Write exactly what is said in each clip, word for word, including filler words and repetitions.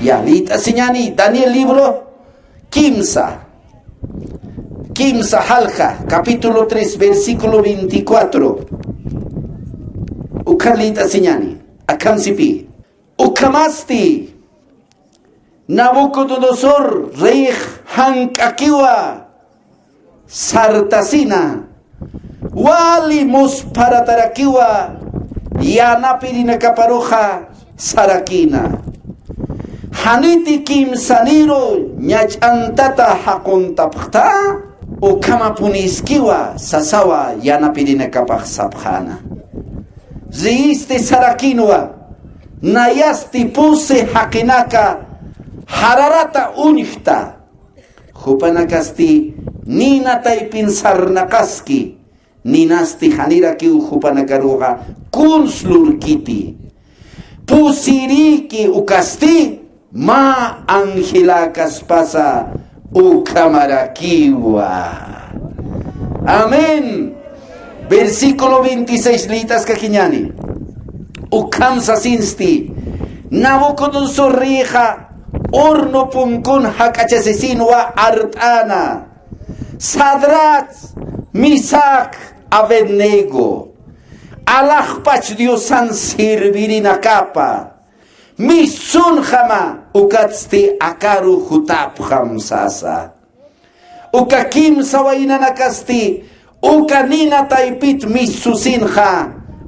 Ya, liyt'asiñäni, Daniel libro kimsa. Kimsa jalja, capítulo tres, versículo veinticuatro. Ukham liyt'asiñäni, akham sipï. Ukhamasti Nabucodonosor reyx jank'akiwa sartasina, wali muspharatarakiwa yanapirinakaparuxa sarakïna. Janiti kimsaniru ñach'antata jaquntapxta, ukhamapuniskiwa sasawa yanapirinakapax sapxäna. Riyisti sarakïnwa, nayasti pusi jaqinaka jararata uñjta. Jupanakasti nina taypin sarnaqaski, ninasti janirakiw jupanakaruxa kuns lurkiti. Pusirïki ukasti mä angeläkaspasa ukhamarakiwa. Amén. Versículo veintiséis liyt'askakiñäni. Ukham sasinsti, Nabucodonosor reyxa horno punkun jak'achasisinwa art'äna. Sadrach, Misac, Abednego, alaxpach diosan servirinakapa missunxama, ukatsti akaru jutapxam sasa. Uka kimsa waynanakasti uka nina taypit missusinxa,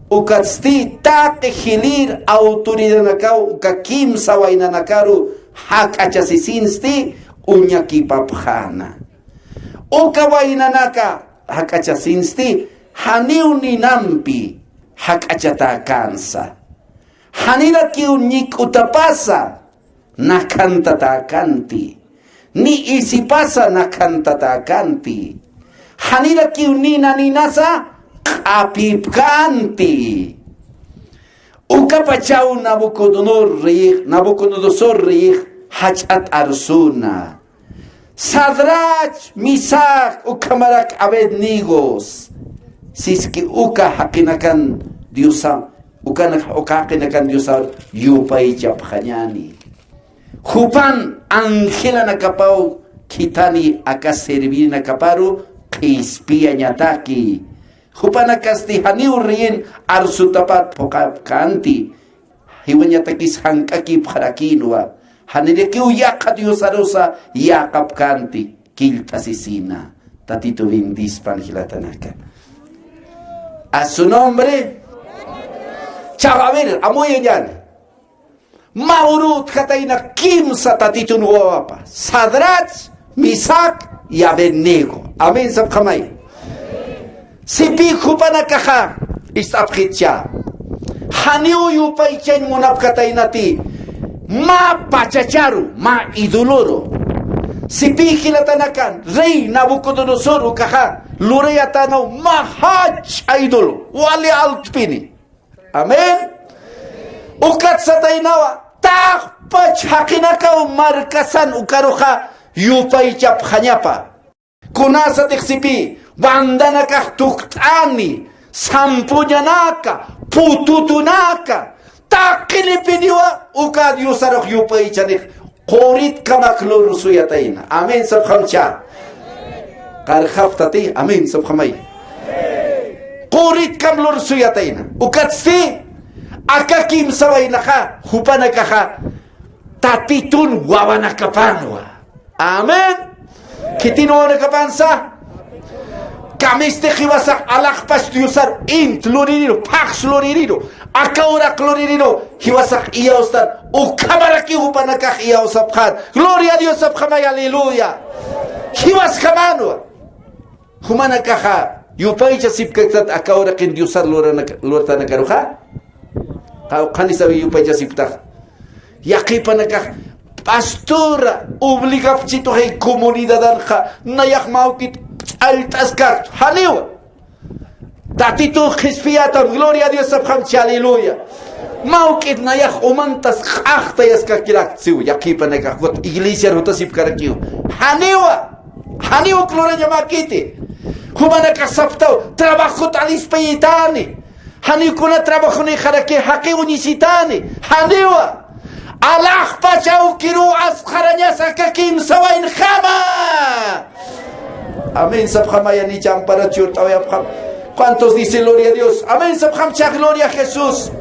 ukatsti taqi jilïr autoridadanakaw uka kimsa waynanakaru jak'achasisinsti uñakipapxäna. Uka waynanaka jak'achasinsti janiw ninampi jak'achatäkänsa. Janirakiw ñik'utapasa nakhantatakanti, ni isipasa nakhantatakanti. Janirakiw nina ninasa q'apipkanti. Ukapachaw Nabucodonosor rey, Nabucodonosor rey jach'at arsuna. Sadrach, Misac, ukhamarak Abednegos. Siski uka jaqinakan Diosa, ukan, uka jaqinakan Diosa yupaychapxañäni. Jupan angelanakapaw khithani aka servirinakaparu qhispiyañataki. Jupanakasti janiw riyin arsutapat phuqhapkänti. Jiwañatakis jank'akipxarakïnwa. Janirakiw yaqha diosarusa yäqapkänti. Killt'asisina. Tatitu bendispan jilatanaka. A su nombre. Chava, a ver, amuyañäni. Mä uru utjatayna kimsa Tatitun wawapa. Sadrach, Misac y Abednego. Amén sapxamay. Sipï jupanakaxa ist'apxitcha. Janiw yupaychañ munapkataynati mä pachacharu, mä idoloru. Sipï jilatanakan rey Nabucodonosor ukaxa lurayatänaw mä jach'a idolo, wali altpini. Amén. Ukat sataynawa, taqpach jaqinakaw markasan ukaruxa yupaychapxañapa. Kunasatix sipï, bandanakax tukt'ani, sampuñanaka, pututunaka, taqinipiniwa uka diosarux yupaychanix. Quritkamak lursuyatayna. Amén sapxamcha. Qarxaptati, amén sapxamay. Quritkam lursuyatayna. Ukatsti, aka kimsa waynaxa, jupanakaxa, Tatitun wawanakapanwa. Amén. Khitin wawanakapansa. Kamisti jiwasax alaxpas diosar int luririru, phax luririru, aka uraq luririru, jiwasax iyawstan, ukhamaraki jupanakax iyawsapxän. Gloria a Dios sapxamay, aleluya. Jiwaskhamanwa. Jumanakaxa, yupaychasipkaksat aka uraqin diosar luranak-, lurtanakaruxa. Qawqhanisawi yupaychasiptax. Yaqhipanakax, pastora, obligapchituxay comunidadanxa, nayax mawkit ch'allt'askaktu, janiwa. Tatitun qhispiyatam, gloria a Dios sapxamchi, aleluya. Mawk'it nayax umantas q'axtayaskakiraktsiw, yaqhipanakax, ukat iglesiar jutasipkarakiw. Janiwa, janiw klurañamakiti. Jumanakax saptaw, trabajot alispayitani. Janiw kuna trabajonixaraki jaqi uñisitani. Janiwa. Alaxpach awkiruw asxarañasa aka kimsa waynjama. Amén sapxamaya, nicha ampara churt'awayapxam. ¿Cuántos dice gloria a Dios? Amén sapxam, cha gloria a Jesús.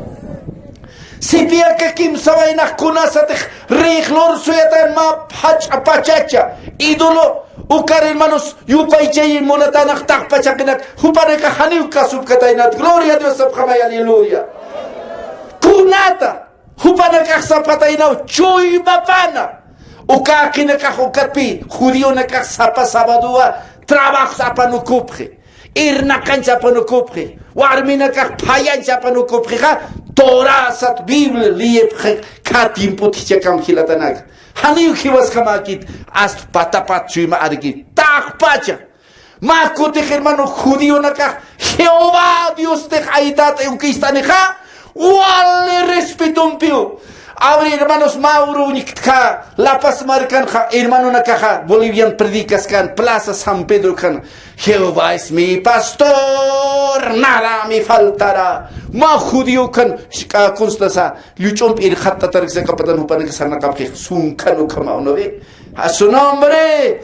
Sipi aka kimsa waynax kunasatix rey lur suyatan mä phach'a pachacha ídolo, ukar hermanos, yupaychayi munatanax taqpachaqinak, jupanakax janiw kasupkataynat. Gloria a Dios sapxamay, aleluya. Kunata, jupanakax sapxataynaw chuymapana. Ukäkinakax ukatpï judionakax sapa sabadowa trabajos apanukupxi. Irnaqancha apanukupxi, warminakax phayancha apanukupxixa, Torasat Biblia liyipxi, kha tiempot jichhakam jilatanaka. Janiw jiwasjamäkit, hasta patapat chuyma arkit. Taqpacha. Mä kutix hermano judionakax Jehová Diostix aytata ukistanixa, wali respetompiw. A ver, hermanos, mä uru uñjtxa, La Paz markanxa, hermanonakaxa, Bolivian predicas kan, Plaza San Pedro kan, Jehová es mi pastor, nada me faltará. Mä judío kan, shk'a kunstasa, lluch'ump irxattatarksa kapatan jupanaka sarnaqapxi, sunkan ukhama, ¿no ve? A su nombre.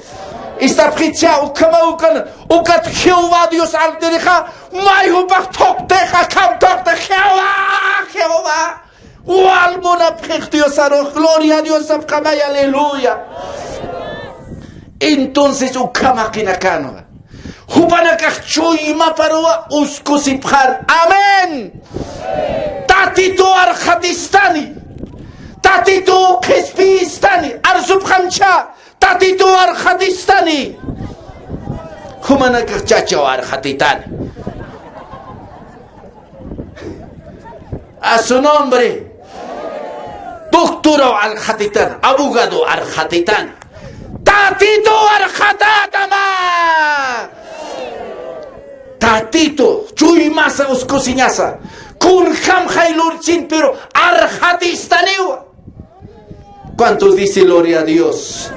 Istapxicha ukhama ukan, ukat Jehová Dios altirixa, may jupax thuqtix, akham thuqtix, Jehová, Jehová. Wal munapxix Diosarux, gloria a Dios sapxamay, aleluya. Entonces, ukhamaqinakanwa. Jupanakax chuymaparuwa uskusipxar. Amén. Tatitu arxatistani. Tatitu qhispiyistani. Arsupxamcha. Tatitu arxatistani. Jumanakax chachaw arxatitani. A su nombre. Doctoraw arxatitan, abogado arxatitan. Tatitu arxatätama. Tatitu, chuymasa uskusiñasa. Kunjam jaylurchin, pero arxatistaniwa. ¿Cuántos dice gloria a Dios?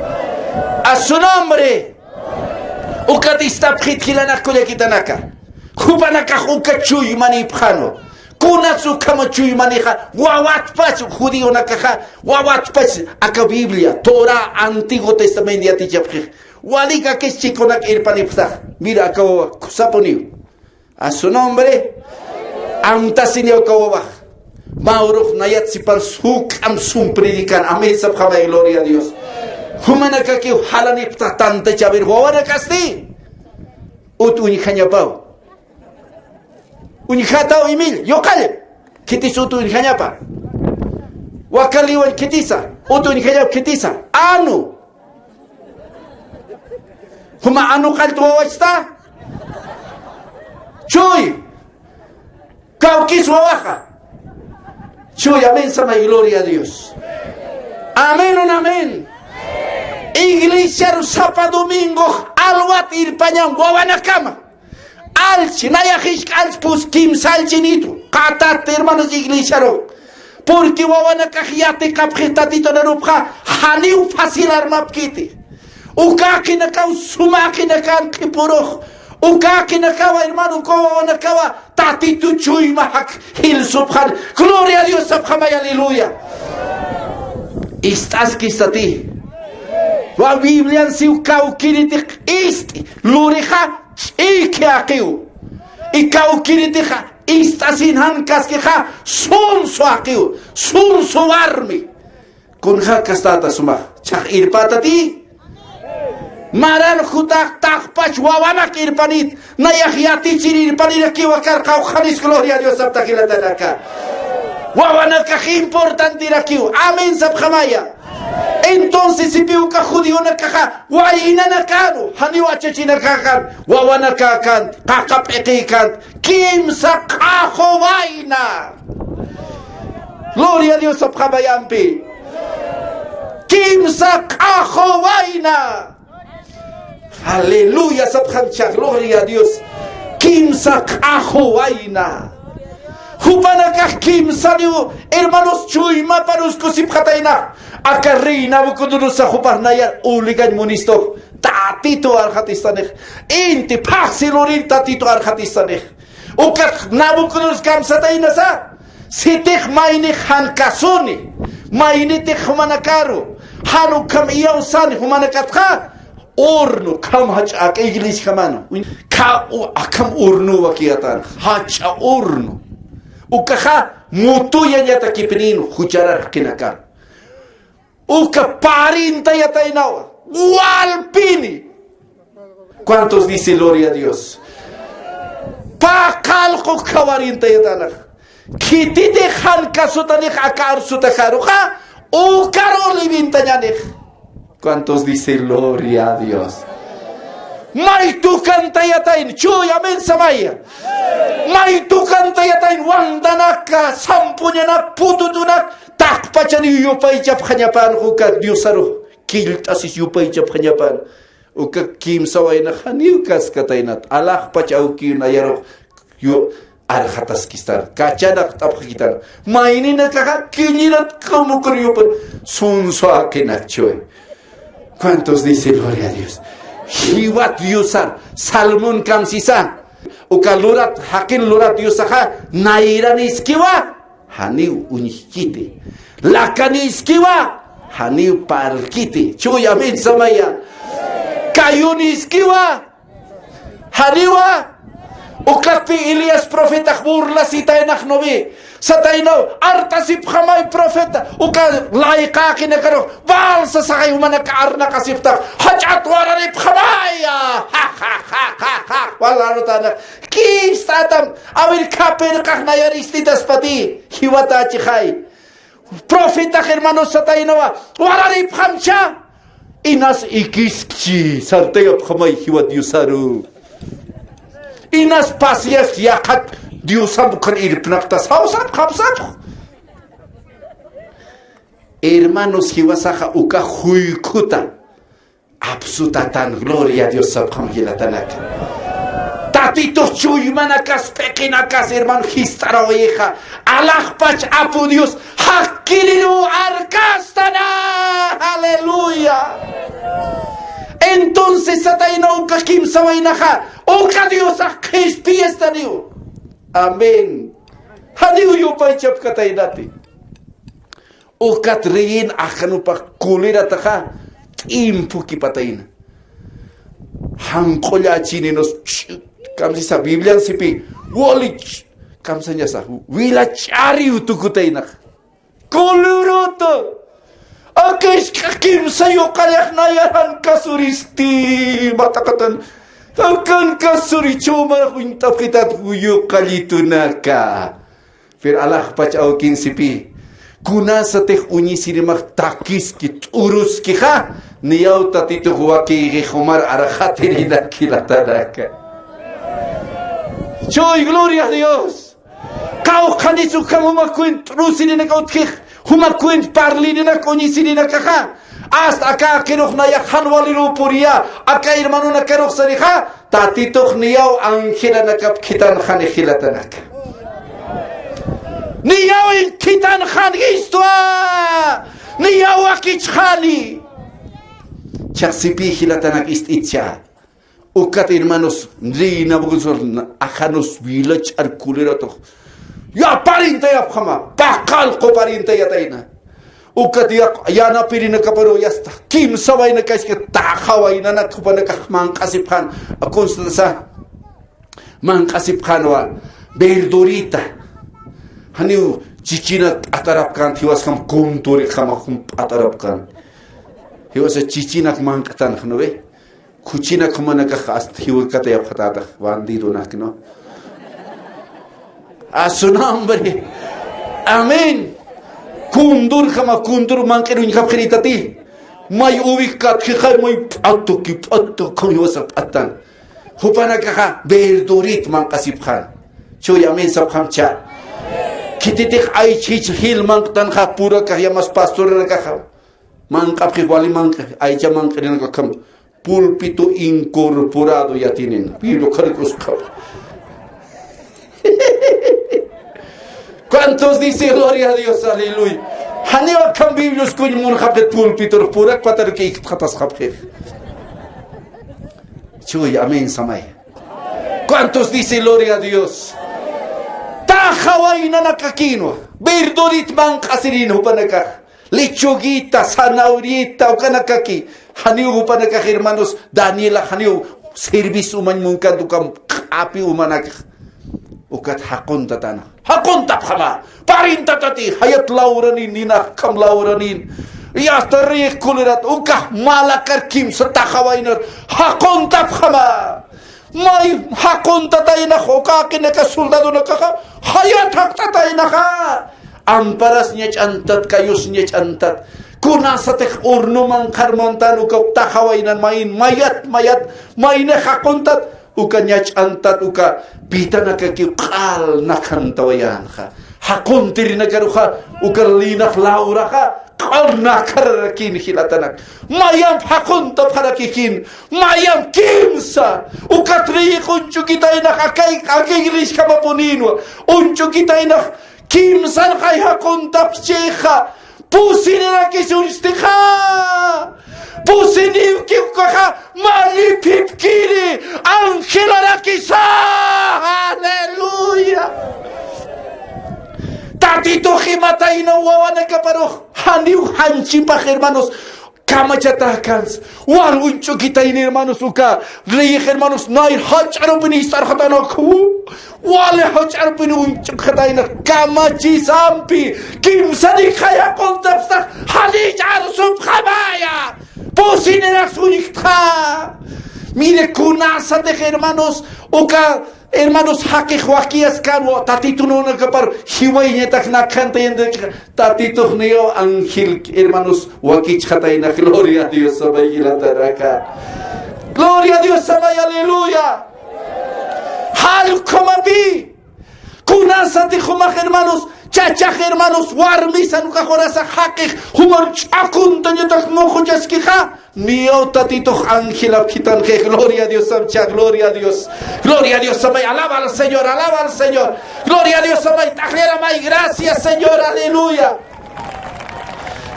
A su nombre. Ukat istapxit jilanaka kullakitanaka. Jupanakax uka chuymanipxanu. Kunas ukhama chuymanixa, wawatpach judionakaxa, wawatpach aka Biblia, Torah, Antiguo Testamento yatichapxix. Walik akis chikunak irpanipxtax. Mira, aka wawa, kusapuniw. A su nombre. Amtasiniw aka wawax. Mä urux nayat sipan suk'am sum predican. Amén sapxamay, gloria a Dios. Jumanakakiw jalanipxtax tantachawir wawanakasti. Ut uñjañapaw. Uñjataw imil, yuqallip. Khitis ut uñjañapa. Wakaliwañ khitisa. Ut uñjañap khitisa. Anu. Juma anu qallta wawachta. Chuy. Kawkis wawaxa. Chuy, amén, samay, gloria a Dios. Amén, un amén. Iglesiaru sapa domingo alwat irpañam wawanakama. Allchi, nayax jisk'a allchi pus kimsa allchinitu. Qatat, hermanos, iglesiaru. Porque wawanakax yatiqapxi Tatitun arupxa, janiw fácil armapkiti. Ukäkinakaw sumäkinakan q'ipurux. Ukäkinakawa, hermano, uka wawanakawa Tatitu chuyma jak jilsupxan. Gloria a Dios sapxamay, aleluya. Ist'askistati. Wa Biblian siw kawkiritix ist'i, lurixa ch'iki aqiw. Y kawkiritixa ist'asin jan kaskixa sunsu aqiw, sunsu warmi. Kunja kastata sumax, chax irpatati. Maran jutax taqpach wawanak irpanit, nayax yatichir irpanirakiwa karqaw janis, gloria a Dios sapta jilatanaka. Wawanakax importantirakiw, amén sapxamaya. Entonces, sipi uka judionakaxa, waynanakanu, janiw achachinakakan, wawanakakan, qaqa p'iqikan, kimsa q'axu wayna. Gloria a Dios, sapxamayampi. Kimsa q'axu wayna. Aleluya, sapxamcha, gloria a Dios. Kimsa q'axu wayna. Jupanakax kimsaniw, hermanos, chuymaparus kusipxatayna. Aka rey Nabucodonosor jupax nayar uligañ munistu. Tatitu arxatistanix. Inti phaxsi lurir Tatitu arxatistanix. Ukat Nabucodonosor kamsataynasa, sitix maynix jan kasuni, Maynitix jumanakaru, jan ukham iyawsani jumanakatxa, horno, kham jach'a aka iglesiajaman. Ka-, u-, akham horno wakiyatan, jach'a horno. Ukaxa mutuyañatakipinin juchararkinakar. Uka parintayataynawa, walpini. ¿Cuántos dice gloria a Dios? Paqallqu qhawarintayatanax. Khititix jan kasutanix aka arsutajaruxa, ukaru liwintañanix. ¿Cuántos dice gloria a Dios? May tukantayatayn, chuy, amén, samaya. May tukantayatayn, wandanaka, sampuñanak, pututunak, taqpachaniw yupaychapxañapan, uka Diosarux killt'asis yupaychapxañapan. Uka kimsa waynax janiw kaskataynat, alaxpach awkiw nayarux yu-, arxataskistan, kachanaqt'apxakitan. Mayninakaxa killirat kamukur yupan sunsuakinak chuy. ¿Cuántos dice gloria a Dios? Jiwat Diosar, Salmón kamsisa. Uka lurat, jaqin lurat Diosaxa, nayraniskiwa, janiw uñjkiti. Lakaniskiwa, janiw parlkiti. Chuy, amén, samaya. Kayuniskiwa, janiwa. Ukatpi Elías profetax burlasitaynax nuwi. Sataynaw, artasipxamay profeta, uka layqäkinakarux, Baal sasaxay jumanaka arnaqasipxtax, jach'at wararipxamaya. Ja, ja, ja, ja, ja, walarutana. Kist'atam, a ver, khapirqax nayar ist'itaspati, jiwatächixay. Profetax, hermanos, sataynawa, wararipxamcha. Inas ikiskchi, sartayapxamay jiwa Diosaru. Inas pasiyas yaqhat Diosam ukan irpnaqtas, jawsapx, jawsapx. Hermanos, jiwasaxa uka juykhuta apsutatan, gloria a Dios sapxam jilatanaka. Tatitux chuymanakas, p'iqinakas, hermano, jist'arawayixa, alaxpach Apu Dios, jakiriru arkastana. Aleluya. Entonces, satayna uka kimsa waynaxa, uka Diosax qhispiyastaniw. Amén. Janiw yupaychapkataynati. Ukat reyin ajanupax colerataxa t'impukipatayna. Janq'ulla achininos, kamsisa Biblian sipi, wali, kamsañasa, wila ch'ariw tukutaynax. Colerata. Aka isk'a kimsa yuqallax nayar jan kasuristi, mataqatan. Akan kasuri chumarax uñt'apxitat yuqallitunaka. Pero alaxpach awkin sipi, kunasatix uñisirimax takiski, t'uruskixa, niyaw Tatitux wakiyxi jumar arxatirinak jilatanaka. Chuy, gloria a Dios. Qawqhanis ukham juma cuent t'urusirinak utjix, juma cuent parlirinak uñisirinakaxa. Hasta aka akirux nayax jan waliruw puriya, aka hermanonakarux sarixa, Tatitux niyaw angelanakap khitanxani jilatanaka. Niyaw khitanxani jistwa. Niyaw wakichxani. Chaqsipi jilatanak ist'icha. Ukat hermanos, rey Nabucodonosor ajanus wila ch'ar coleratux. Yaparintayapxama, paqallqu parintayatayna. Ukat yaq-, yanapirinakaparu yasta, kimsa waynakaska, taxa waynanak jupanakax manq'asipxan, akunstasa, manq'asipxanwa, verdurita. Janiw chichinak p'atarapkant, jiwasjam kunturixama jum p'atarapkant. Jiwasa chichinak manq'tan, ¿no ve? Khuchinak jumanakax hasta jiwkatayapxatätax, bandidonak, ¿no? A su nombre. Amén. Kundur jama, kundur manq'ir uñjapxiritati. May uwik katjixay, may p'atuki, p'atuki, jiwasa p'atan. Jupanakaxa verdurit manq'asipxan. Chuy amén sapxamcha. Khititix aychich jil manq'tanxa purakax yamas pastoranakaxa. Manq'apxi wali manq'i, aycha manq'irinakaxam púlpito incorporado yatinin. Biblia ukharikuskap. ¿Cuántos dice gloria a Dios? Aleluya. Janiw akham Biblia uskuñ munxapxit púlpitor purak patarki iktxatasxapxi. Chuy, amén, samay. ¿Cuántos dice gloria a Dios? Taxa waynanakakinwa. Verdurit manq'asirin jupanakax. Lechuguita, zanahorieta, ukanakaki. Janiw jupanakax, hermanos, Daniela, janiw servicio umañ munkant, uka q'api umanakax. Ukat jaquntatana. Jaquntapxama. Parintatati, jayat lawranin, ninax ukham lawranin. Y hasta rey colerat, ukax malakar kimsa taxawaynar. Jaquntapxama. May jaquntataynax, uka jaqinaka soldadonakaxa, jayat jaqt'ataynaxa. Amparas ñach'antat, kayus ñach'antat. Kunasatix horno manqhar mantan uka taxawaynan mayin, mayat, mayat, mayni jaquntat, uka ñach'antat, uka pitanakakiw q'al nakhantawayänxa. Jaquntirinakaruxa, uka linax lawraxa, q'al nakhararakin jilatanak. Mayamp jaquntapxarakikin, mayamp kimsa, ukat rey uñch'ukitaynax akay, akay iglesiakamapunïnwa, uñch'ukitaynax kimsanxay jaquntapxchixa, pusinirakis uñstixa, pusiniwki ukaxa, malipipkiri, angelaraki sa, aleluya. Tatitux imatayna wawanakaparux, janiw janchipax, hermanos, kamachatax kans. Wal uñch'ukitayni, hermanos, uka reyix, hermanos, nay jach'arupini ist'arxatanakhu. Wal jach'arupini uñch'ukxatayna kamachisampi. Kimsanik jaya quntapxtax, janich arsupxamaya. Pusinirax uñjtxa. Mire, kunasatix, hermanos, uka hermanos, jaqix wakiyaskänwa, Tatitunakapar jiwayañatax nakhantayna, Tatitux niyaw ángel, hermanos, wakichxatayna, gloria a Dios, amay jilatanaka. Gloria a Dios, amay, aleluya. Jall ukhamapi, kunasatix jumax, hermanos, chachax, hermanos, warmisan ukax urasa jaqix, jumar ch'akuntañatax muxuchaskixa, niyaw Tatitux angelapkitanxi, gloria a Dios, amcha, gloria a Dios. Gloria a Dios, amay, alaba al Señor, alaba al Señor. Gloria a Dios, amay, t'aqllir amay, gracias, Señor, aleluya.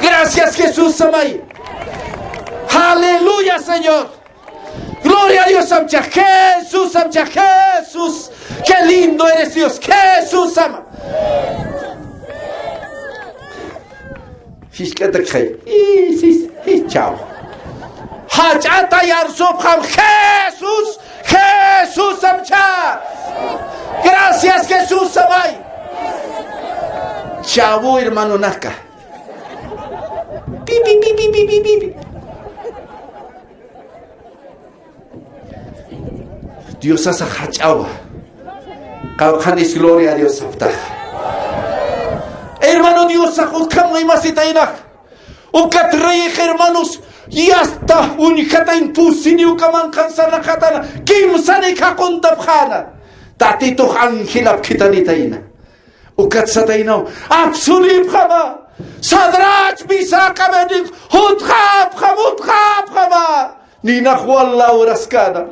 Gracias, Jesús, amay. Aleluya, Señor. Gloria a Dios, amcha, Jesús, amcha, Jesús. Qué lindo eres, Dios, Jesús, ama. Jisk'atakxay. Isis, jichhaw. Jach'atay arsupxam Jesús, Jesús amcha. Gracias, Jesús amay. Chhaw, hermanonaka. Pi, pi, pi. Diosasax jach'awa. Qawqhanis gloria a Dios saptax. Hermano, Diosax ukham imasitaynax. Ukat rey hermanos, yasta uñjatayn pusini uka manqhan sarnaqatana, kimsani khaquntapxäna. Tatitux angelap khitanitayna. Ukat sataynaw, apsulipxama, Sadrach, Misaj, Abednego, jutxapxam, jutxapxama, ninax wal lawraskäna.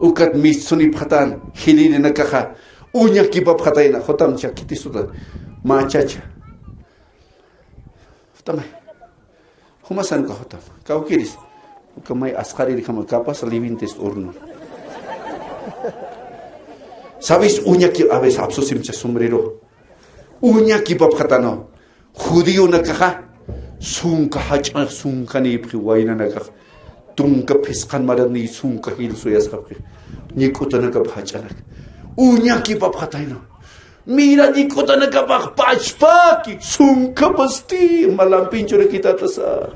Ukat misunipxatän, jilïrinakaxa, uñakipapxatayna, jutam chakitisuta, mä chacha. Jutamay. Jumasan uka jutam. Kawkiris. Uka may asqarirjama, capaz liwintis horno. Sabes, uñaki, a veces apsusimcha sombrero. Uñakipapxatanaw. Judíonakaxa sunka jach'a, sunkanïpxi waynanakax. Tunka phisqan maratniy sunka jilsuyasxapxi. Ñik'utanakap jach'anak. Uñakipapxataynaw. Mira, ñik'utanakapax pachpaki, sunkapasti, malampinchurakitatasa.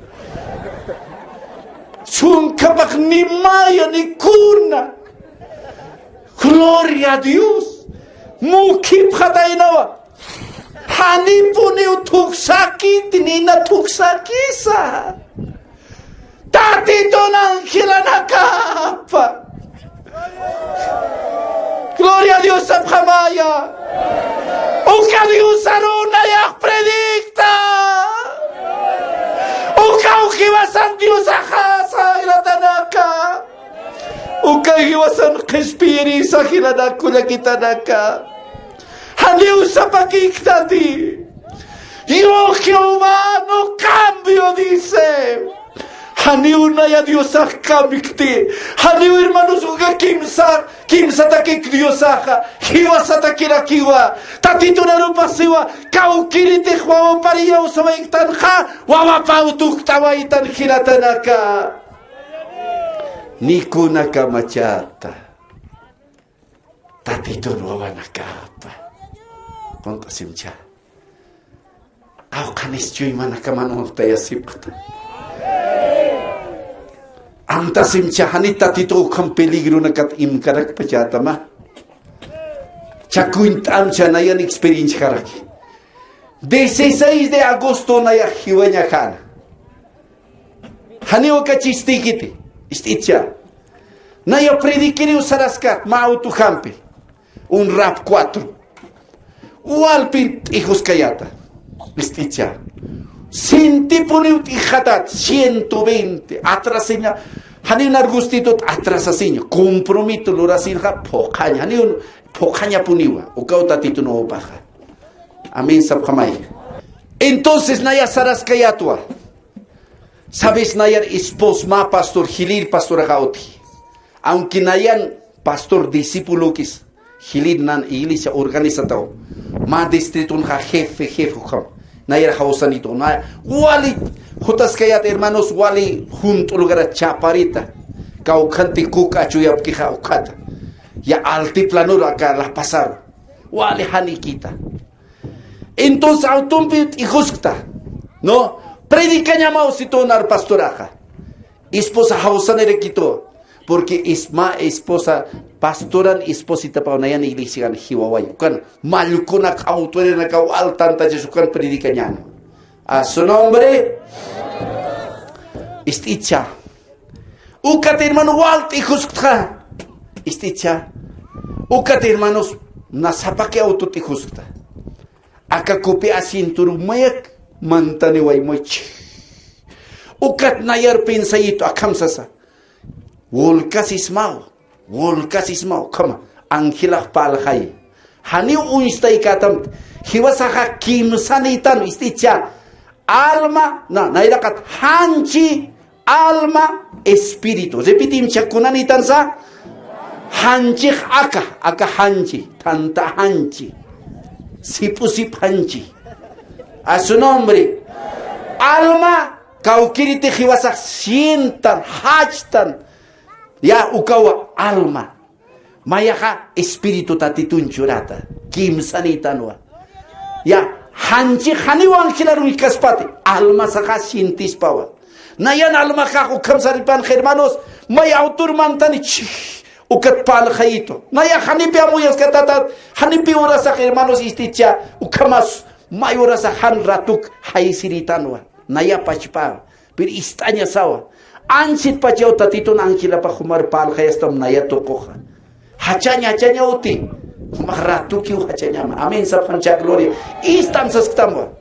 Sunkapax ni maya ni kuna. Gloria a Dios. Mukhipxataynawa. Janipuniw thuksakiti, nina thuksakisa. Tatitun angelanakapa. Gloria a Dios sapxamaya. Uka Dios arunayax predicta. Uka ujiwasan Dios ajasa jilatanaka. Uka jiwasan qhispiyirisa jilanak kullakitanaka. Janiw sapakïktati. Yo Jehová no cambio, dice. Janiw naya Diosax kamkti. Janiw hermanos uka kimsa, kimsatakik Diosaxa. Jiwasatakirakiwa. Tatitun arupasiwa. Kawkïritix wawapar iyawsawayktanxa. Wawapaw tukt'awaytan jilatanaka. Ni kuna kamachata. Tatitun wawanakapa. Qunqasimcha. Qawqhanis chuymanakaman uñtayasipxta. Amtasimcha jani Tatituw ukham peligronakat imkarakpachätama. Chakuñt'amcha nayan experienciakaraki. Dieciséis de agosto naya jiwañakäna. Janiw aka chistïkiti, ist'itcha. Naya predikiriw saraskat, mä awtujampi. Un rap cuatro. Walpin t'ijuskayäta. Ist'itcha. Sintipuniw t'ijxatat, ciento veinte. Atrasiña. Janiw nar gustitut atrasasiña. Compromiso lurasirxa phuqhaña. Janiw phuqhañapuniwa. Ukaw Tatitun wawapaxa. Amén sapxamay. Entonces naya saraskayätwa. Sabes, nayar esposa mä pastor, jilïr pastoraxa utji. Aunque nayan pastor discipulokis, jilïr nan iglesia organizataw. Mä distritonxa jefe, jefe ukham. Nayar jawsanituw. Na, wali jutaskayät hermanos, wali junt'u lugarat Chaparita. Kawkhanti kuk achuyapkixa ukhata. Ya altiplanor aka La Pazaru. Wali janikita. Entonces awtumpi t'ijuskta, ¿no? Predikañamaw sitwa nar pastoraxa. Esposa jawsanirakitu. Porque es mä esposa, pastoran espositapaw nayan iglesian jiwaway. Ukan mallkunak awturinaka wal tantachas ukan predikañan. A su nombre. Ist'itcha. Ukat hermano wal t'ijusktxa. Ist'itcha. Ukat hermanos, na sapaki awtu t'ijuskta. Aka kupi asientoru mayak mantaniway much. Ukat nayar pensayitu akham sasa. Wulkasismaw, wulkasismaw, ukhama, angelax parlxay. Janiw uñstaykätam, jiwasaxa kimsanïtan, ist'itcha. Alma, na, nayraqat, janchi, alma, espíritu. Repetimcha kunanïtansa. Janchix aka, aka janchi, thantha janchi, sip'u sip janchi. A su nombre. Alma, kawkïriti jiwasax sientan, jachtan. Ya, ukawa alma. Mayaxa espíritu Tatitun churata, kimsanïtanwa. Ya, janchi janiw angelar uñjkaspati, almasaxa sientispawa. Nayan almaxax ukham saripanxa hermanos, may awtur mantani chij, ukat parlxayitu. Naya janipi amuyaskatatat, janipi urasax hermanos ist'itcha, ukhamas may urasax jan ratuk jayisirïtanwa. Naya pachpawa. Pero ist'añasawa. Anchit pachaw Tatitun angelapax jumar parlxayastam naya tuquxa. Jachaña, jachaña uti. Jumax ratukiw jachañama. Amén sapxancha gloria. Istam sasktamwa.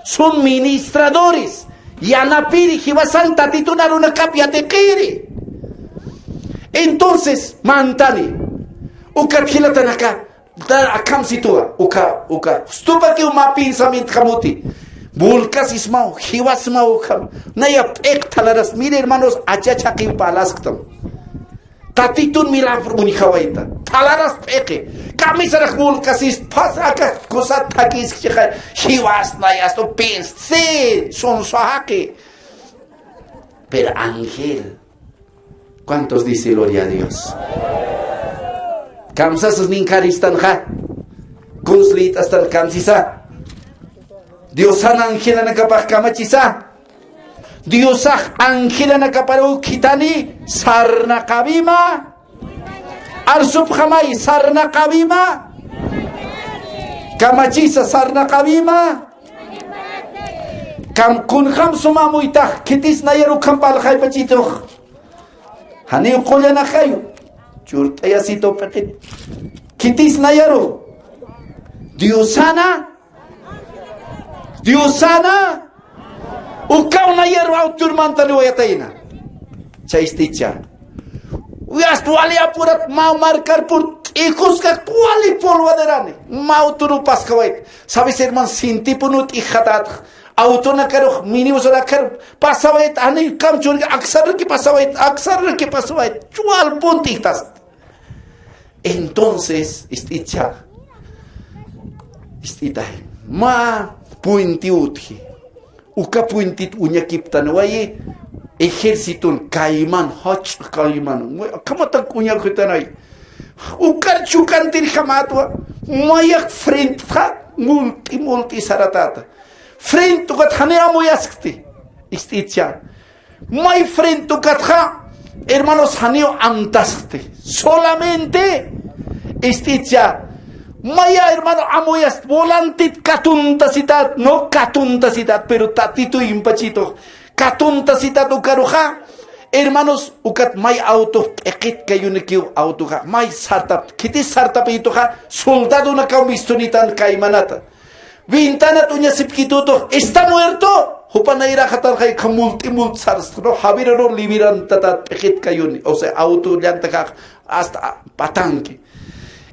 Son ministradores. Yanapiri jiwasan Tatitun arunakap yatiqiri. Entonces, mantani. Ukat jilatanaka. Dar akham sitwa, uka, uka. Stupakiw mä pensamiento jamuti. Wulkasismaw, jiwasmaw ukham. Naya p'iq thalaras. Mire, hermanos, achachaqiw parlasktam. Tatitun milagro uñjawayta. Thalaras p'iqi. Kamisarax wulkasis, pas aka cosa thakis chiqa. Jiwas naya, esto piensa. Sí, son sohaqi. Pero ángel. ¿Cuántos dice gloria a Dios? Kamsasas ninkharistanxa. Kunslït'astan kamsisa. Diosan angelanakapax kamachisa. Diosax angelanakaparuw khithani sarnaqawima. Arsupxamay sarnaqawima. Kamachisa sarnaqawima. Kam kunjam suma amuytax khitis nayar ukham parlxaypachitux. Janiw qullanaxayu. Churt'ayasitu p'iqit. Khitis nayaru. Diosana. Diosana. Ukaw nayaru awtur mantaniwayatayna. Chaysticha. Uyast wali apurat mä markar pur t'ikuska wali polvaderani. Mä awturu paskawayt. Sabes, hermano, sintipunu t'ijxatatx. Autonakarux, minibusanakar pasawayta, janiw kamchurki, aksarraki pasawayta, aksarraki pasawayta, chuwal punt'ijtast. Entonces, ist'icha, ist'itay, mä puente utji. Uka puentit uñakiptan wayi, ejérciton kayman, jach'a kayman, akhamatak uñakitanay. Ukar chukantirjamätwa, mayax frentxa, mult'i, mult'i saratata. Frente ukat janiw amuyaskti, ist'icha. May frente ukatxa, hermanos, janiw amtaskti. Solamente, ist'icha. Maya, hermano, amuyast volantit katuntasitat, no katuntasitat, pero Tatitu impachitux katuntasitat ukaruxa, hermanos, ukat may autox p'iqit kayunikiw autoxa, may sartap, khitis sartapituxa, soldadonakaw mistunitan kaymanata. Ventanat uñasipkitutux, "Está muerto." Jupanayraxatarxay kha mult'i mult'i sarstxno, jawiruru libirantatat p'iqit kayuni. O sea, auto llantakax hasta patanki.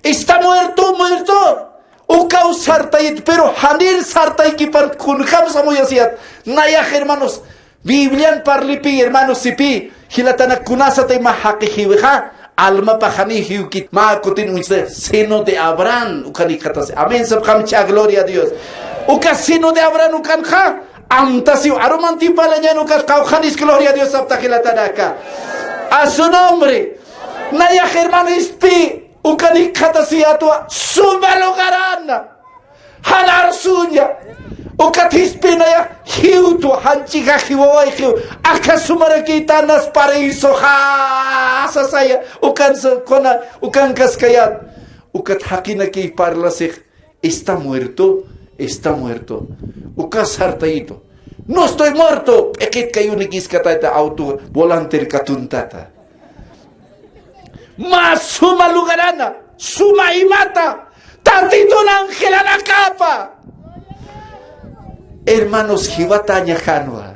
"Está muerto, muerto." Ukaw sartayit, pero janir sartaykipan kunjam samuyasiyat. Nayax, hermanos, Biblian parlipi, hermanos, sipi, jilatanak kunasatay mä jaqi jiwixa, almapa jani jiwkit, mä kutin uñsa, seno de Abraham, ukanikxatasi. Amén, sapxamcha, gloria a Dios. Uka seno de Abraham ukanxa, amtasiw, arumanti palañan ukat qawqhanis, gloria a Dios, sapta jilatanaka. A su nombre. Nayax, hermano, ispi, ukanikxatasiyatwa, suma lugarana. Jan arsuña. Ukat jispinaya jiwtwa, janchixa jiwaway jiw. Aka sumarakïtanas paraísoxa sasaya. Ukan sa-, kuna, ukankaskayat. Ukat jaqinakï parlasix, "Está muerto, está muerto." Uka sartayito. "No estoy muerto." P'iqit kayunikiskatayta auto volantir katuntata. Mä suma lugarana, suma imata, Tatitun angelanakapa. Hermanos, jiwataña janwa.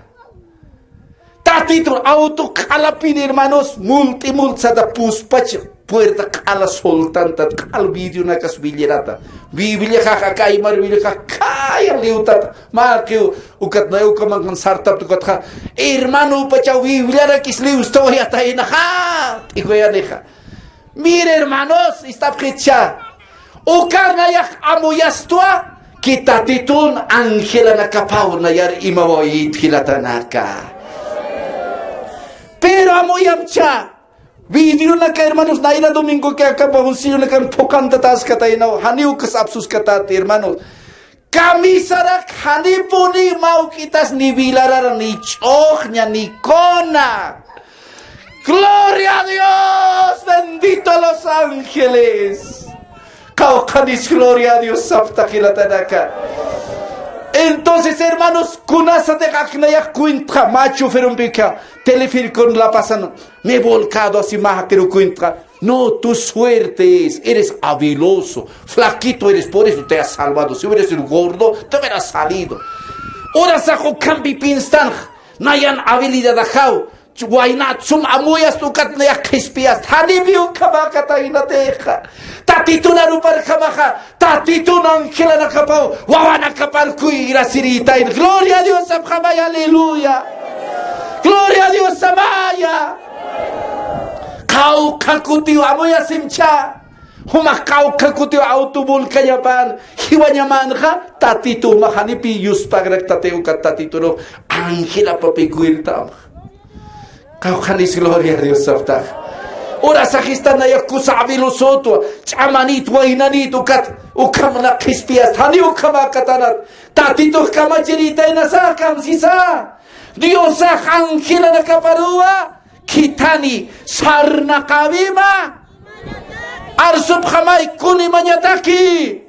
Tatitun auto q'alapin, hermanos, mult'i mult'i sata puspach puerta q'ala soltantat, q'al vidrionakas willirata. Bibliaxax, aka aymar Bibliaxax, khaya liwtata. Markiw, ukat nay ukamankan sartapta ukatxa, hermano, upachaw Bibliarakis liwstawayataynaxa, t'ikuyanixa. Mire, hermanos, ist'apxitcha. Ukar nayax amuyastwa, ki Tatitun angelanakapaw nayar imawayit jilatanaka. Pero amuyamcha. Vidrionaka, hermanos, nayra domingo que acaba un sillonakan phuqantataskataynaw, janiw ukas apsuskatati, hermanos. Camisarak janipuni mawk'itas ni velarara, ni ch'uxña, ni kuna. Gloria a Dios, bendito a los ángeles. Qawqhanis gloria a Dios sapta jilatanaka. Entonces, hermanos, kunasatix aknayax cuentxa, mä choferumpika, teleférico La Pazano, me he volcado así, mä jaqiru cuentxa. No, tu suerte es, eres habiloso, flaquito eres, por eso te has salvado. Si hubieras sido gordo, te hubieras salido. Urasax ukhampi pinstanx, nayan habilidad ajaw. Waynat sum amuyast ukat nayax qhispiyast. Janipi ukhamäkataynatixa. Tatitun aruparjamaxa, Tatitun angelanakapaw, wawanakapar kuyrasirïtayna. Gloria a Dios, sapxamay, aleluya. Gloria a Dios, samaya. Qawqha kutiw amuyasimcha. Jumax qawqha kutiw auto volcañapan, jiwañamanxa, Tatitu jumax janipi yuspagrak tatiw ukat Tatiturux, angelapapï cuentamax. Qawqhanis gloria a Dios saptax. Urasaxista nayax kusa habilosotwa, ch'amanit, waynanit ukat, ukhamana qhispiyast, janiw ukhamäkatanat. Tatitux kamachirïtaynasa, kamsisa. Diosax angelanakaparuwa khithani sarnaqäwima. Arsupxamay, kun imañataki.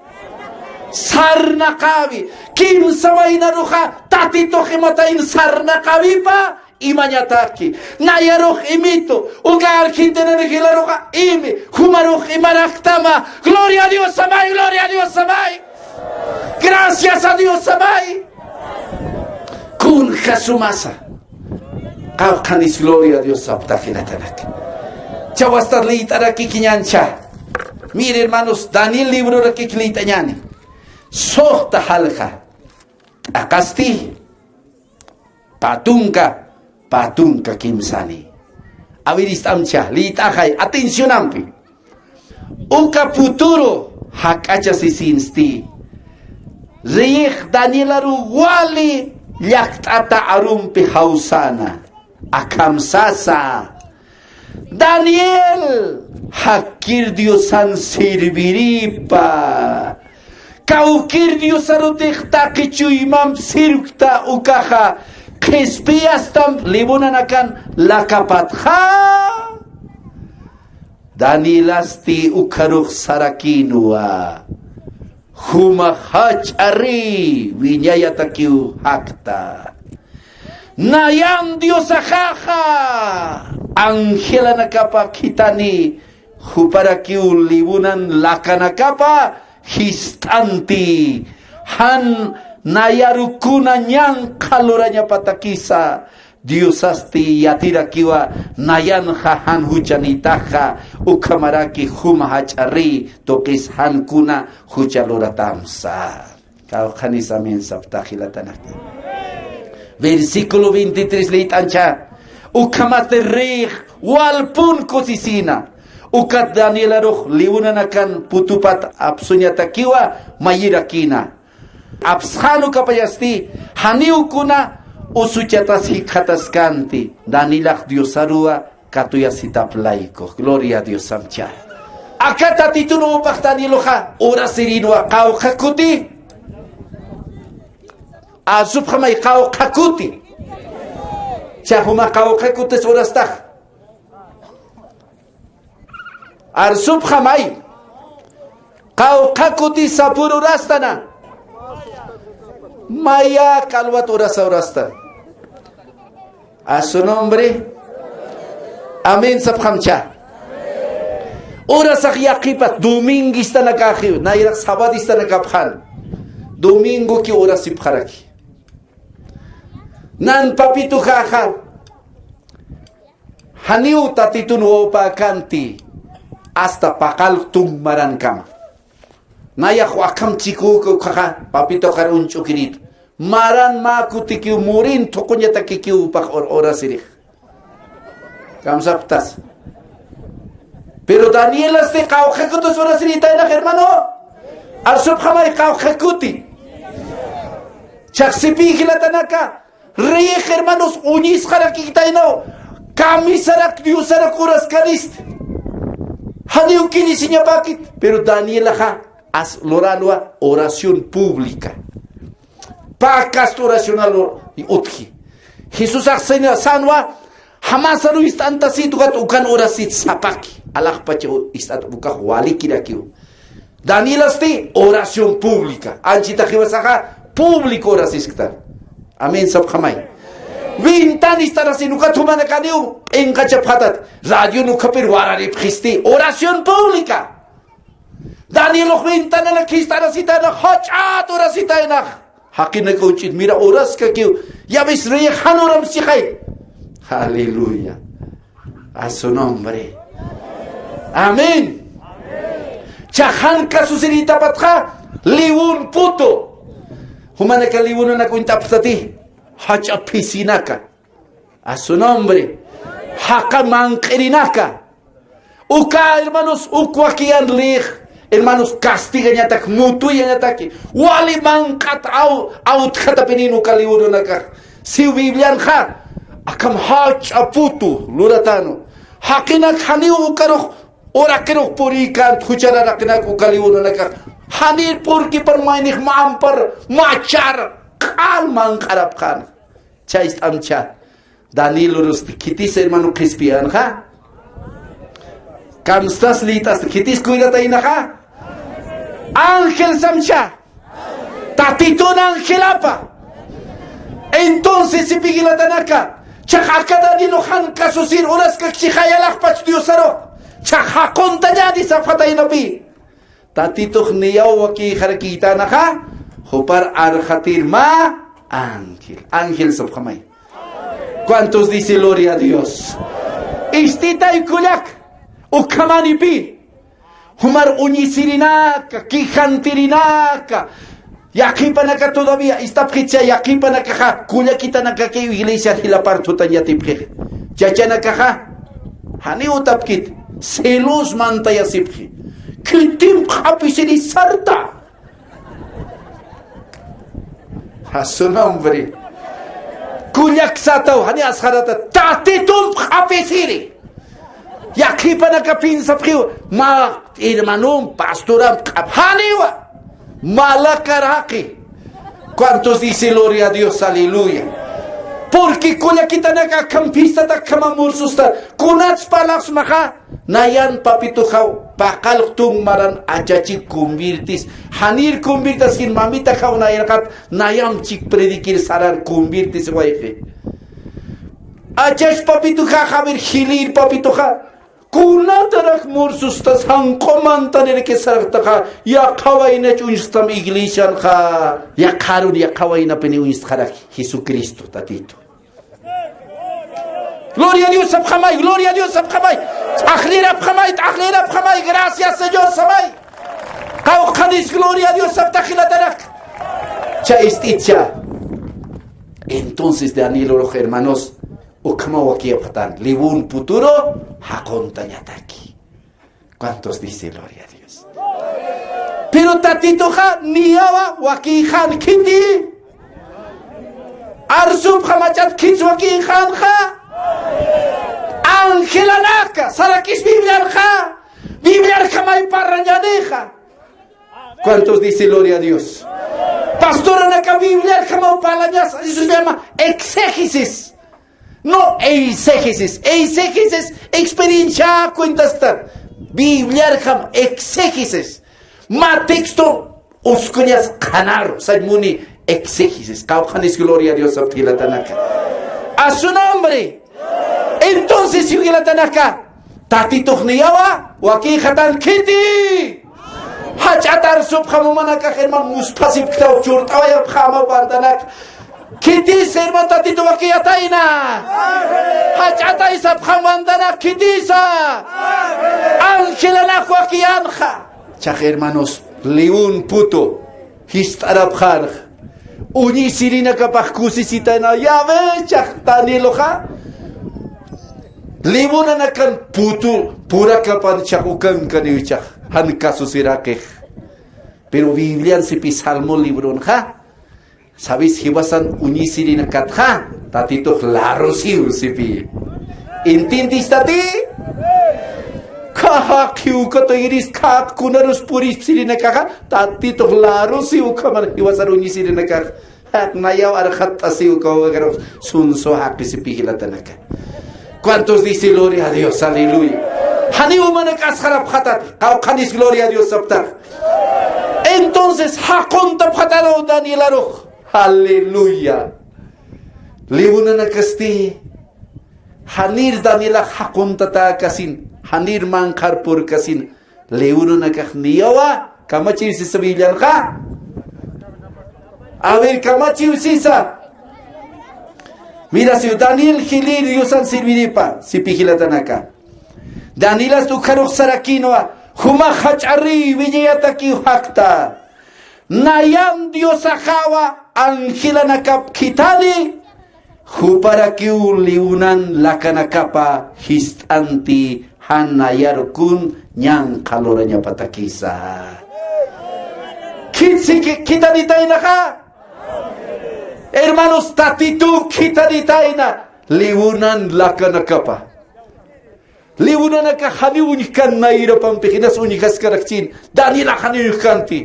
Sarnaqäwi. Kimsa waynaruxa Tatitux imatayna sarnaqäwipa imañataki. Nayarux imitu, uka Argentinanix jilaruxa imi, jumarux imaraktama. Gloria a Dios samay, gloria a Dios samay. Gracias a Dios samay. Kunja sumasa. Qawqhanis gloria a Dios sapta jilatanaka. Chawastat liyt'arakikiñäncha. Mire, hermanos, Daniel librorakik liyt'añäni. Suxta jalja. T'aqasti, Patunka, patunka kimsani. A ver, ist'amcha, lït'axay, atencionampi. Uka puturu jak'acha sisinsti. Reyix Danielaru wali llakt'ata arumpi jawsana. Akham sasa: Daniel, jakkir Diosan sirviripa. Kawkir Diosarutix taqi chuymamp sirvkta ukaxa qhispiyastamp libunanakan lakapatxa. Danielasti ukharux sarakinwa: Juma jach'ari wiñayatakiw jakta. Nayan Diosaxaxa angelanakapa khithani, juparakiw libunan lakanakapa jist'anti, jan nayarukuna ñanqha lurañapatakisa. Diosasti yatirakiwa nayanxa jan juchanïtaxa, ukhamaraki juma jach'ari tuqis jankuna jucha luratamsa. Kawkhanis amén saptax jilatanaka. Versículo veintitrés lït'ancha. Ukhamasti reyx walpun kusisina. Ukat Danielarux liwunanakan putupat apsuñatakiwa mayirakina. Apsxan ukapayasti janiw kuna usuchatas jikxataskanti, Danielax Diosaruwa katuyasitap layku. Gloria a Dios, amcha. Aka Tatitun upax Danieluxa urasirinwa qawqha kuti. Arsupxamay, qawqha kuti. Cha juma qawqha kutis urastax. Arsupxamay. Qawqha kuti sapür urastana. Maya kalwat urasa urasta. A su nombre. Amén sapxamcha. Urasax yaqhipat domingo istanakaxiw, nayrax sábado istanakapxan. Domingoki urasipxaraki. Nan papituxaxa. Janiw Tatitun wawpäkanti hasta paqallq tum marankama. Nayax akham chiküki ukhaxa, papituxar uñch'ukirït. Maran mä kutikiw murin thuquñatakikiw jupax ur-, urasirix. Kamsapxtas. Pero Danielasti qawqha kutis urasirïtaynax, hermano. Arsupxamay qawqha kuti. Chhaxsipï jilatanaka. Reyix, hermanos, uñisxarakïtaynaw, kamisarak Diosarak uraskaristi. Janiw killisiñapäkit, pero Danielaxa as luränwa oración pública. Pakast oracional utji. Jesusax sänwa, jamasaru ist'antasït ukat ukan urasit sapaki. Alaxpacha ist'at ukax walikirakiw. Danielasti oración pública. Anchhita jiwasaxa público urasisktan. Amén sapxamay. Ventana ist'arasin ukat jumanakaniw p'inqachapxatat. Radion ukhapir wararipxisti. Oración pública. Danielux ventananak jist'arasitaynax, jach'at urasitaynax. Jaqinak uñch'it, mira, uraskakiw. Ya ves, rey, jan uramsixay. Aleluya. A su nombre. Amén. Chhaxan kasusirïtapatxa, liwun putu. Jumanaka liwunanak uñt'apxtati. Jach'a phisinaka. A su nombre. Jaqa manq'irinaka. Uka, hermanos, uk wakiyan lix, hermanos, castigañatak, mutuyañataki. Wali manq'at aw-, awtxatapinïn uka liwunanakax. Siw Biblianxa, akham jach'a putu luratänu. Jaqinak janiw ukarux, uraqirux purïkänti, juchar araqinak uka liwunanakax. Janir purki par maynix mampar, machar, q'al manq'arapxän. Chaysti amcha. Daniel urusti khitis, hermano, qhispiyänxa. Kamstas lït'asti khitis cuidataynaxa. Ángel samcha. Tatitun angelapa. Entonces, sipï jilatanaka. Chhax aka Daniel jan kasusir uraskakchixay alaxpach Diosaru. Chhax jaquntañäni sapxataynapï. Tatitux niyaw wakïxarakïtanaxa, jupar arxatir mä ángel. Ángel sapxamay. ¿Cuántos dice gloria a Dios? Ist'itay kullak, ukhamanipï. Jumar uñisirinaka, kijantirinaka, Yaqhipanaka todavía ist'apxitsa, yaqhipanakaxa kullakitanakakiw iglesiar jilapar thutañ yatipxix. Chachanakaxa janiw utapkit, celos mantayasipxi. Khitim q'apisiri sarta. A su nombre. Kullak sataw, jani asxarata, Tatitum q'apisiri. Yaqhipanaka piensapxiw, mä hermanom, pastoram q'ap-, janiwa. Malakaraki. ¿Cuántos dice gloria a Dios? Aleluya. Porque kullakitanaka akham fiestata akham mursusta. Kunats parlaxsmaxa. Nayan papituxaw paqallq tun maran achachi conviertis. Janir conviertas jin mamitaxaw nayarqat nayam chik predikir sarar conviertis wayqi. Achach papituxa, Javier Gilir papituxa. Kunatarak mursustas janq'u mantaniraki saraqtaxa, yaqha waynach uñstam iglesianxa. Yaqharun yaqha waynapini uñstxarak Jesucristo Tatitu. Gloria a Dios sapxamay, gloria a Dios sapxamay. T'aqlirapxamay, t'aqlirapxamay, gracias Señor samay. Qawqhanis gloria a Dios saptax jilatarak. Cha ist'icha. Entonces Daniel urux hermanos, ukhama wakiyapxtan, liwun puturu jaquntañataki. ¿Cuántos dice gloria a Dios? Pero Tatituxa niyawa wakiyxan khiti. Arsupxam ach'at khits wakiyxanxa. Angelanaka sarakis Bibliarxa. Bibliarjamay parlañanixa. ¿Cuántos dice gloria a Dios? Pastoranaka Bibliarjamaw parlañasa. Eso se llama exégesis. No, eisegesis. Eisegesis, experiencia cuentastan. Bibliarjam, exégesis. Mä texto uskuñas qhanaru, sañ muni exégesis. Qawqhanis gloria a Dios sapta jilatanaka. A su nombre. Entonces, jilatanaka, Tatitux niyawa, wakiyxatan khiti. Jach'at arsupxam umanakax, hermano, musphasipktaw, churt'awayapxam umantanak. Khitisa, hermano, Tatitu wakiyatayna. Jach'atay sapxam umantanak, khitisa. Angelanak wakiyanxa. Chax, hermanos, liwun putu jist'arapxanxa. Uñisirinakapax kusisitayna, ya ve, chax Danieluxa. Liwunanakan putu, purakapan chax ukankaniw chax, jan kasusiraqix. Pero Biblian sipi Salmo libronxa, ¿sabes? Jiwasan uñisirinakatxa, Tatitux larusiw sipi. ¿Entiendistati? Khaxa khiwkatayris khaq kunarus purispsirinakaxa, Tatitux larusiw ukhaman jiwasan uñisirinakax. Nayaw arxatt'asiw kawkharux sunsu jaqisipi jilatanaka. ¿Cuántos dice gloria a Dios? Aleluya. Janiw umanakasxarapxatati. Qawqhanis gloria a Dios saptax. Entonces, jaquntapxatanaw Danielarux. Aleluya. Liwunanakasti. Janir Danielax jaquntatäkasin. Janir manqhar purkasin. Liwunanakax niyawa, kamachiw sisa Biblianxa. A ver, kamachiw sisa. Mira, si Daniel Gilir Diosan sirviripa, sipi jilatanaka. Danielas ukharux sarakinwa, jumax jach'ariy wiñayatakiw jakta. Nayan Diosaxawa angelanakap khithani, juparakiw liwnan lakanakapa jist'anti jan nayar kun ñanqha lurañapatakisa. Khitsi khi-, khithanitaynaxa. Hermanos, Tatitu khithanitayna liwnan lakanakapa. Liwunanakax janiw uñjkan nayrapampix, inas uñjaskarakchin, Danielax janiw uñjkanti.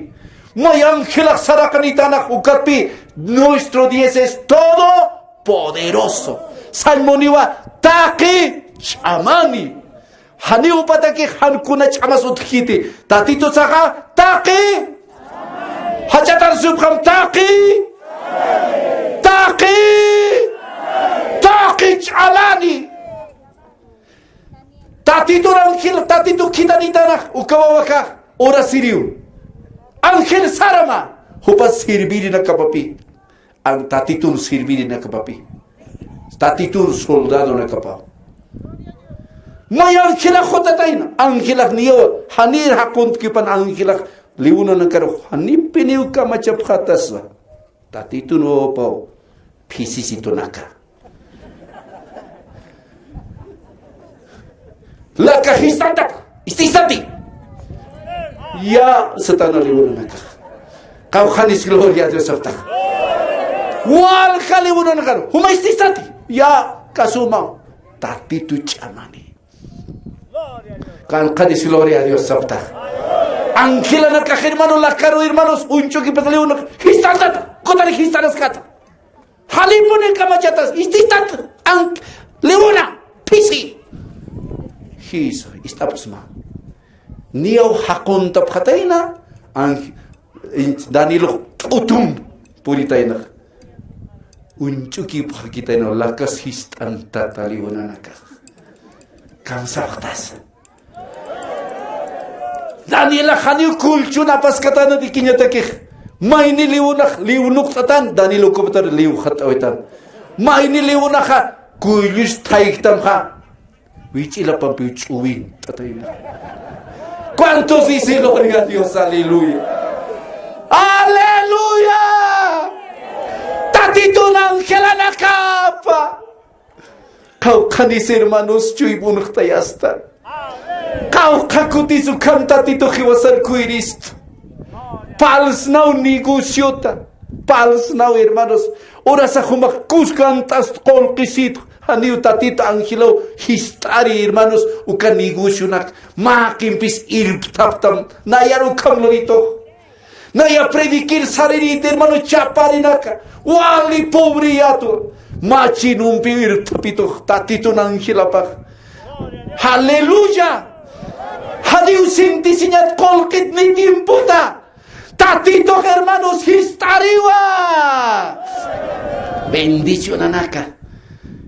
May angelax saraqanitanax ukatpi, nuestro Dios es todopoderoso. Sañ muniwa taqi ch'amani. Janiw jupatakix jan kuna ch'amas utjkiti. Tatitusaxa taqi. Jach'at arsupxam taqi. Taqi. Taqi ch'amani. Tatitun ángel, Tatitu khithanitanax, uka wawakax, urasiriw. Ángel sarama, jupa sirvirinakapapi. An Tatitun sirvirinakapapi. Tatitun soldadonakapa. May ángelax jutatayna, ángelax niyaw, janir jaquntkipan ángelax, Liwunanakarux janipiniw kamachapxätasa. Tatitun wawapaw phisisitunaka. Laka jist'antata, ist'istati. Ya, satana liwunanakax. Qawqhanis gloria a Dios sapxtax. Walja liwunanakaru, juma ist'istati. Ya, kasuma. Tatitu ch'amani. Qawqhanis gloria a Dios sapxtax. Angelanakax hermano, lakaru hermanos, uñch'ukipata liwunak jist'antata, kutari jist'araskata. Janipuni kamachatas, ist'istat, ank, liwuna, phisi. Jisa, ist'apxsma. Niyaw jaquntapxatayna, ank, inch, Danielux t'utum puritaynax. Uñch'ukipxakitayna, lakas jist'antata liwunanakax. Kamsapxtasa. Daniela janiw kulchun apaskatana dikiñatakix. Mayni liwunax, liwnuqt'atan, Daniel ukuptar liw jat'awitan. Mayni liwunaxa, kullus thayktamxa. Wich'ilapampiw ch'uwin, t'atayna. ¿Cuántos dicen gloria a Dios? Aleluya. Aleluya. Tatitun angelanakapa. Qawqhanis hermanos, chuypunxtayasta. Qawqha kutis ukham Tatitux jiwasar kuyirist. Palsnaw negociota. Palsnaw hermanos. Urasa jumax kuskant'ast qullqisitx. Janiw Tatitu angelaw jist'ari hermanos. Uka negocionak. Maqimpis irptaptam. Nayar ukham lurituq. Naya predikir sarirït, hermano, chaparinaka. Wali pobre yatwa. Machinumpi irptapitux, Tatitun angelapax. Aleluya. Janiw sintisiñat qullqit ni tiempota. Tatitux, hermanos, jist'ariwa. Bendicionanaka.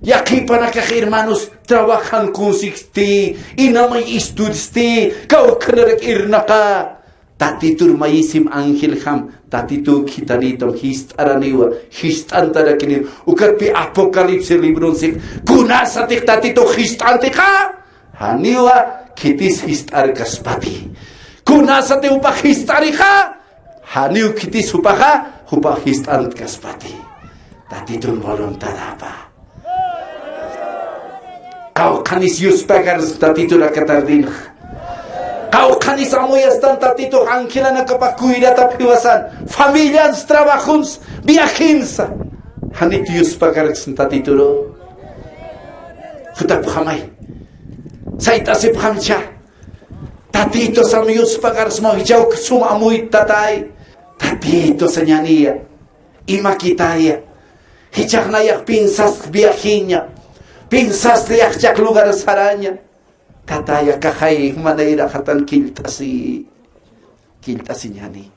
Yaqhipanakax, hermanos, trabajan kunsisti, inamay estudisti, kawkhanarak irnaqa. Tatitur mayisim angeljam, Tatitu khitanitam jist'araniwa, jist'antarakiniw, ukatpi Apocalipsis libronsi, kunasatix Tatitu jist'antixa, janiwa khitis jist'arkaspati. Kunasatix jupax jist'arixa, janiw khitis jupaxa, jupax jist'antkaspati. Tatitun voluntadapa. Qawqhanis yuspagarsna Tatitur aka tardinx. Qawqhanis amuyastan Tatitux angelanakapa kuyratap jiwasan. Familians, trabajons, viajensa. Janit yuspagarsna Tatituru. Jutapxamay. Sayt'asipxamcha. Tatitosam yuspagarsma jichhaw sum amuyt tatay. Tatitosa ñaniya. Imakitaya. Jichhax nayax piensas viajeña. Piensas nayax jichhax lugar saraña. Tataya kaxay, manayraxatan killt'asi. Killt'asiñani.